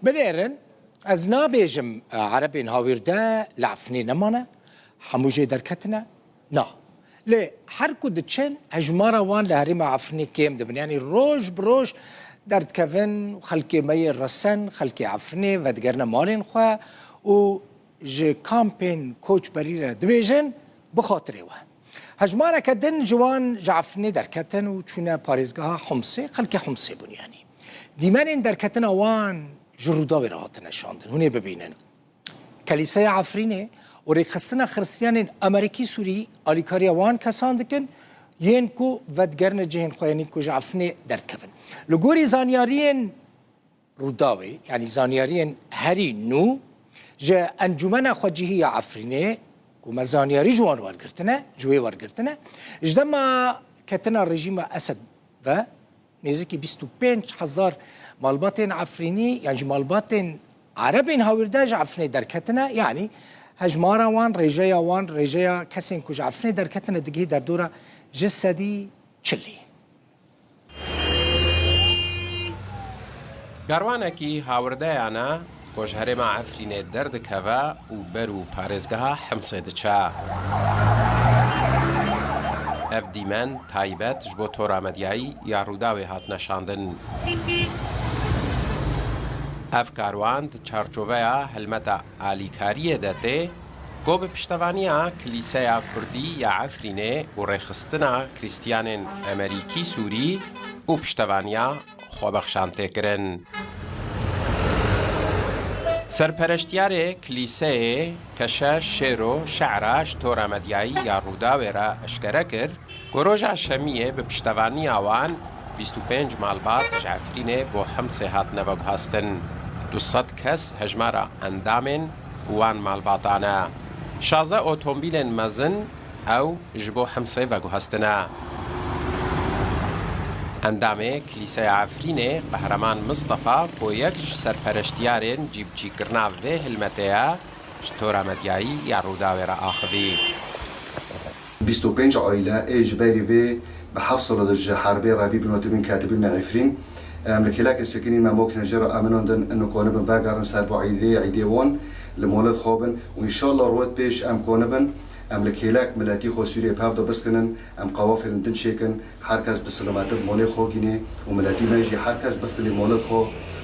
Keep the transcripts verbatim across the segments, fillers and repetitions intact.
Binêrin, ez nabêjim, e, Erebên Hawîrde li Efrînê nemane, hemû jê derketine. Na. Lê her ku diçin, hejmara wan li herêma Efrînê kêm dibin. Yanî roj bi roj derdikevin û xelkê me yê resen, xelkê Efrînê vedigerine malên xwe û ji kampên koçberî re dibêjin, bi xatirê we. Hejmareke din ji wan ji Efrînê derketin û çûne parêzgeha Homsê, xelkê Homsê bûn yanî. Dîmenên derketina wan ji Rûdawê re hatine şandin. Hûn ê bibînin. Kelîseya Efrînê û rêkxistina Xiristiyanên Amerîkî Sûrî alîkariya wan kesan dikin, yên ku vedigerine cihên xwe, yên ku ji Efrînê derdikevin. Li gorî zanyariyên Rûdawê, yanî zanyariyên herî nû ji Encûmena Xwecihî ya Efrînê, ku me zanyarî ji wan wergirtine, ji wê wergirtine, ji dema ketina rejîma Esed ve nêzîkî bîst û pênc hezar malbatên Efrînî, yan jî malbatên Erebên Hawîrde ji Efrînê derketine, yanî hejmara wan, rêjeya wan, rêjeya kesên ku ji Efrînê derketine digihî derdora ji sedî çilî. Karwanekî hawirdeyan e ku ji herêma Efrînê derdikeve û ber û parêzgeha Himsê diçe. Ev dîmen taybet ji bo tora medyayî ya Rûdawê hatine şandin. Ev karwan di çarçoveya helmeta alîkariyê de tê, ku bi piştevaniya Kilîseya Kurdî ya Efrînê û rêxistina Krîstiyanên Emerîkî Sûrî û piştevaniya Xwebexşan tê kirin. Serpereştiyarê Kilîseyê Keşe Şêro Şe'ra ji tora medyayî ya Rûdawê re eşkere kir, ku roja Şemiyê bi piştevaniya wan bîst û pênc malbat ji Efrînê bo Himsê hatine veguhastin. Du sed kes hejmara endamên wan malbatan e. Şazdeh otomobîlên mezin ew ji bo Himsê veguhastine. Endamê Kilîseya Efrînê Qehreman Mistefa, ku yek ji serpereştiyarên cîbicîkirina vê hilmetê ye, ji tora medyayî ya Rûdawê re axivî. Bîst û pênc aîle ê ji berî vê bi heft sala de ji herbê revî bin û tibîn ketibîn li Efrîn. Em li kêlekê sekinîn me mokine jê re eminandin ino konibin vegerin ser va îdê, îdê wan li molet xwe bin û înşallah rûet pêş em konibin. Em li kêlek miletî xwe Sûriyê pev de biskinin, em qewafên din çêkin, her kes bi silometî molê xwe gînê û miletî me jî her kes biftilî molet xwe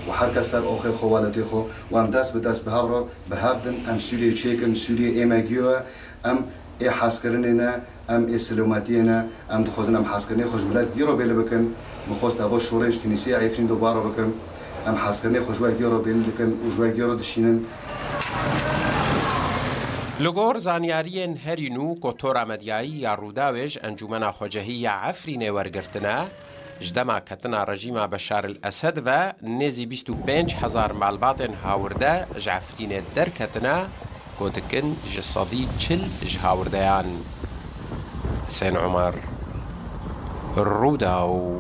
û her kes ser axê xwe welatê xwe û em dest bi dest bi hev re bi hev din em Sûriyê çêkin, Sûriyê ê me giyo ye, em ê hezkirinê ne, em ê silometiyê ne, em dixwazin em hezkirinê xwe ji milet gîro bêli bikin. Min xwest eva şorê ji Kinîseya Efrîn dubare bikim. Em hezkirinê xwe ji we gîro bêli dikin û ji we gîro dişînin. Li gor zanyariyên herî nû ku Tora Medyayî ya Rûdawê ji Encûmena Xwecehî ya Efrînê wergirtine, ji dema ketina rejîma Beşar el Esed ve nêzî bîst û pênc hezar malbatên hawirde ji Efrînê derketine, ku dikin ji sedî çil ji hawirdeyan. Husên Omer, Rûdaw.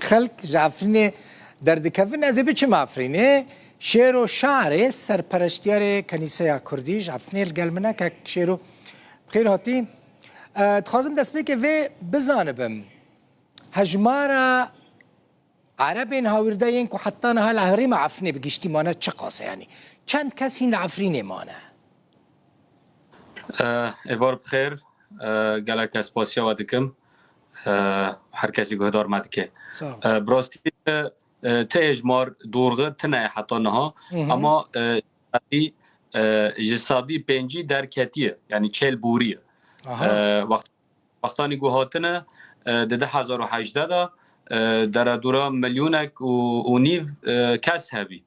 Xelk ji Efrînê derdikevin, ez ê biçim Efrînê. Şêro Şarê, serpereştiyarê Kenîseya Kurdî ji Efrînê li gel min e. Kek Şêro, bi xêr hatî. E, dixwazim destpêkê vê bizanibim. Hejmara Erebên hawirde yên ku heta niha li herêma Efrînê bi giştî mane çiqas e? Yanî çend kes hîn li Efrînê mane? Eh, êvar bi xêr. Eh, gelek ez spasiya we dikim. Eh, her kesî guhdar me dike. Sağ ol. Eh, bi rastî, eh, ti hejmar dorxe tine heta niha. Hı hı. Ama, eh, sedî, eh, ji sedî pêncî derketiye. Yanî çêl bûriye. Aha. Eh, wext-, wextanî ku hatine, eh, di du hezar û hejdeh de, eh, deredora milyonek û, û nîv, eh, kes hebî.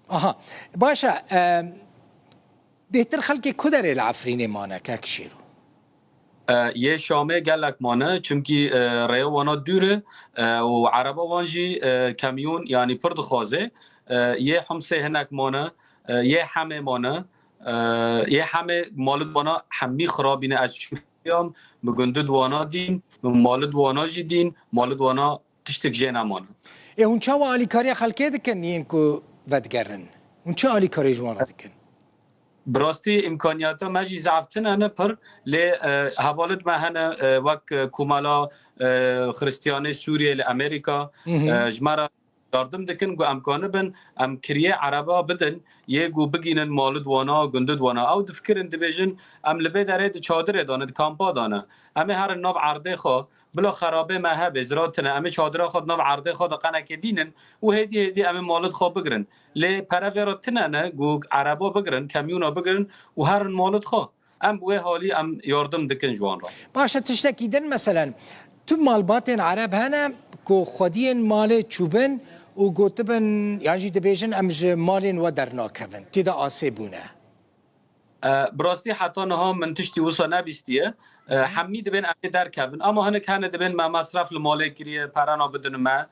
Aha. Baş e, em, bêhtir xelkê ku derê li Efrînê mane, kek Şêro? E, yê Şamê gelek mane, çimkî, e, rêya wana dûr e, e, û ereba wan jî, e, kamyon, yanî pir dixwaze. E, yê Himsê hinek mane, e, yê Hemê mane, e, yê Hemê malit wana hemî xirabîne, ez çûyam, min gundid wana dîn, min malit wana jî dîn, malit wana tiştek jê nemane. Ê, hûn çawa alîkariya xelkê dikin yên ku vedigerin? Hûn çi alîkarî ji wan re dikin? Bi rastî îmkaniyata me jî zaf tune ne pir, lê, e, hevalid me hene, e, wek, e, Komela, e, Xristiyanê Sûriyê li Amerîka, Hı hı. e, ji me re yardim dikin ku em kanibin, em kiriyê ereba bidin, yê ku bigînin malid wana, gundid wana. Ew difikirin, dibêjin, em li vê derê di çadirê de ne, di kampa de ne. Em ê herin nav erdê xwe, bila xerabê me hebe, zira tune, em ê çadira xwe di nav erdê xwe de qenekê dînin û hêdî hêdî em ê malid xwe bigirin. Lê pere vê re tune ne ku ereba bigirin, kamyona bigirin û herin malid xwe. Em bi wê halî em yardim dikin ji wan re. Baş e, tiştekî din, meselen, tu malbatên Ereb hene ku xwediyên malê çûbin û gotibin, yan jî dibêjin, em ji malên we dernakevin. Tê de asê bûne. E, bi rastî heta niha min tiştî wisa nebîstiye. E, Hı hı. Hemî dibên em ê derkevin. Ama hinek hene dibên me mesref li malê kiriye, pere nabidin me.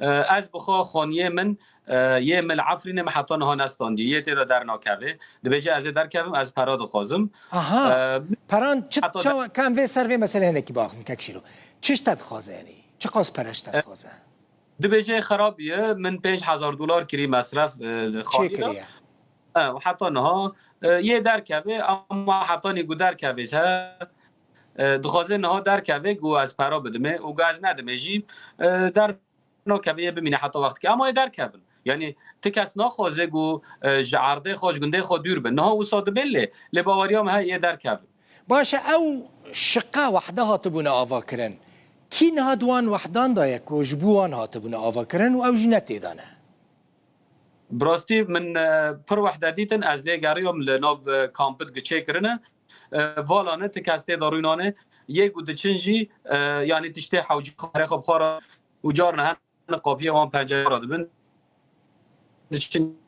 E, ez bi xwe xaniyê min, e, yê min li Efrînê min heta niha nestandiye. Yê tê de dernakeve. Dibêje ez ê derkevim, ez pere dixwazim. Aha. E, Peran çi, heta çawa, ka em vê ser vê meselê hinekî biaxivin, kek Şîro. Çi ji te dixwaze, yanî? Çiqas pere ji te E, dixwaze? Dibêje xerab bûye, min pênc hezar dolar kirî mesref, e, Çê xanî de. Kiriye? E, û heta niha, e, yê derkeve, ama hetanî ku derkeve se, e, dixwaze niha derkeve ku ez pera bidime û ku ez nedime jî, e, dernakeve yê bimîne heta wextke. Ama yê derkevin. Yanî ti kes naxwaze ku, e, ji erdê xwe, ji gundê xwe dûr bin. Niha wisa dibe lê, lê baweriya min heye yê derkevin. Baş e, ew şiqa wehde hatibûne avakirin. Kî niha di wan wehdan de ye ku ji bo wan hatibûne avakirin û ew jî ne tê de ne? Bi rastî min, e, pir wehde dîtin, ez lê geriyam li nav, e, kampid giçê kirine. E, vala ne ti kes tê de rûnane. Yê ku diçin jî, e, yanî tiştê hewcî xwe, xwe bi xwe re û carna hene qapiyê wan pencere re dibin. Diçin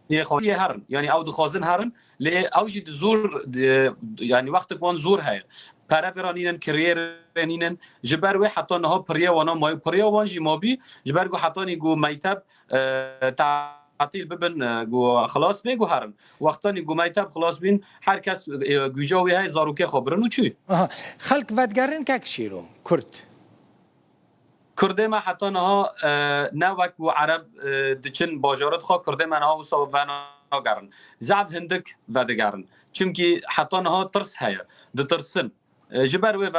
yê xwe yê herin. Yanî ew dixwazin herin. Lê ew jî di zor, di, yanî wextek wan zor heye. Pere vê re nînin, kiriyê rê nînin. Ji ber wê heta niha piriyê wana maye. Piriya wan jî mabî. Ji ber ku hetanî ku mekteb, e, tatîl bibin, e, ku xilas bê, ku herin. Wextanî ku mekteb xilas bîn, her kes, e, gûja wî heye, zarokê xwe birin û çû. Aha. Xelk vedigerin kek Şîro, Kurd. Kurdê me heta niha, e, ne wek ku Ereb, e, diçin bajarit xwe, Kurdê me niha wisa venagerin. Zaf hindik vedigerin. Çimkî heta niha tirs heye. Ditirsin. E, ji ber wê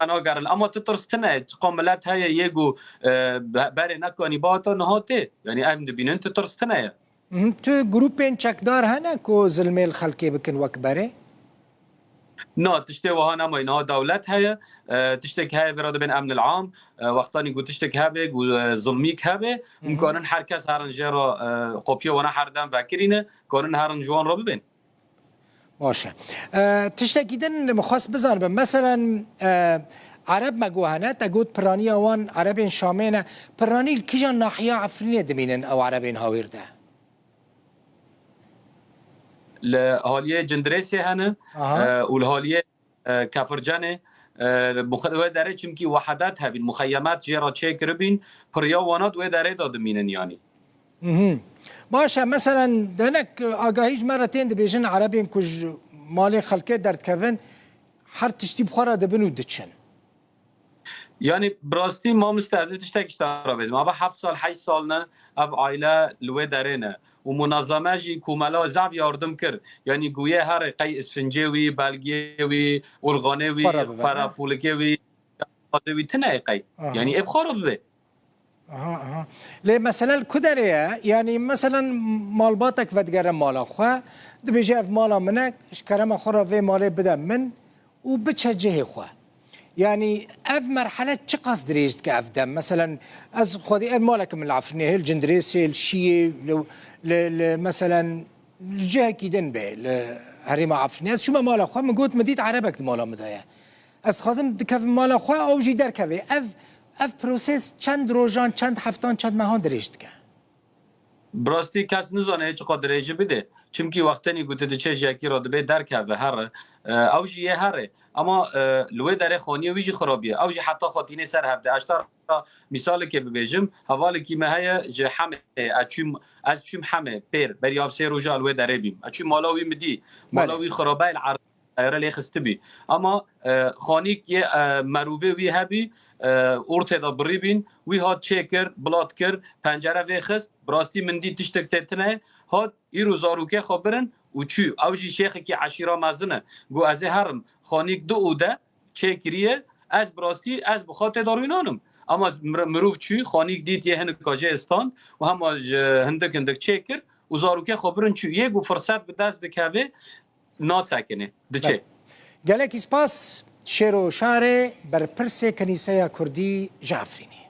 venagerin. Ama tu tirs tine, çiqa milet heye yê ku, e, be-, berê nekanî bata niha tê. Yanî em dibînin tu tirs tine ye. Mhm. Tu grûpên çekdar hene ku zilmê li xelkê bikin wek berê? Na, tiştê wiha nemaye. Niha dewlet heye, e, tiştek heye, vê re dibên emnil am, e, wextanî ku tiştek hebe, ku, e, zilmîk hebe, Hı hı. Em kanin her kes herin jê re, e, kopya wana her dem vekirîne, kanin herin ji wan re bibên. Baş e. E, tiştekî din min xwest bizanibim. Meselen, e, Ereb me got hene, te got piraniya wan Erebên Şamê ne. Piranî li kîjan nahiya Efrînê dimînin ew Erebên hawîr de? Li haliyê Cindirêsê hene, Aha. e, û li haliyê, e, Kefircenê, e, muxe-, wê derê çimkî wehedet hebîn, muxeyemet jê re çêkiribîn, piriya wana di wê derê de dimînin yanî. Mhm. Baş e, meselen, denek agahî ji me re tên dibêjin, Erebên ku ji malê xelkê derdikevin, her tiştî bi xwe re dibin û diçin. Yanî, bi rastî, mamoste, ez ê tiştek ji te re bêjim. Ava heft sal, heşt sal ne, ev aile li wê derê ne. Û munazeme jî, komela zaf yardim kir. Yanî, ku yê herê qey isfincê wî, belgiyê wî, urganê wî, Xwe re bibe, xwe re ne? Fûlikê wî, xwedê wî tune ye qey. Aha. Yanî, ê bi xwe re bibe. Aha, aha. Lê mesele li ku derê ye? Yanî, meselen, malbatek vedigere mala xwe, dibêje, ev mala min e, ji kerema xwe re vê malê bide min û biçe cihê xwe. Yanî, ev merhele çiqas dirêj dike ev dem? Meselen, ez xwedî ev maleke min li Efrînê hê, li Cindirêsê, li Şiyê, li, li, li, meselen, li cihekî din be, li herêma Efrînê. Ez çûme mala xwe, min got, min dît erebek di mala min de ye. Ez dixwazim dikevim mala xwe, ew jî derkeve. Ev, ev proses çend rojan, çend heftan, çend mehan dirêj dike? Bi rastî kes nizane çiqa dirêjî bide. Çimkî wextenî ku tu diçe ji yekî re dibê derkeve, here. E, ew jî yê here. Ama, e, li wê derê xaniyê wî jî xirabî ye. Ew jî heta xwe tînê ser hevdeh. Ez te re mîsalekê bibêjim. Hevalekî me heye ji Hemê. Ez çûm, ez çûm Hemê pêr. Beriya sê roja li wê derê bîm. Ez çûm mala wî, min dî. Mala Belê. Wî xirabe li erd. Tayare lê xistibî. Ama, e, xanîk yê, e, merûvê wî hebî, e, ortê de birî bîn, wî hat çêkir, bilat kir, pencere vêxist, bi rastî min dî tiştek tê tune, hat îro zarokê xwe birin û çû. Ew jî şêxekî eşîra mezin e. Got, ez ê herim. Xanîk du û de çêkiriye. Ez bi rastî, ez bi xwe têdarînan im. Ama mir-, mirov çû, xanîk dît yê hinika jê stand û hema ji hindik hindik çêkir û zarokê xwe birin çû. Yê ku firset bi dest dikeve, nasekinê, diçe. Belê. Gelekî spas, Şêro Şarê, berpirsê Kenîseya Kurdî ji Efrînê.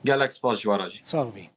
Gelek spas ji we re jî. Sax bî.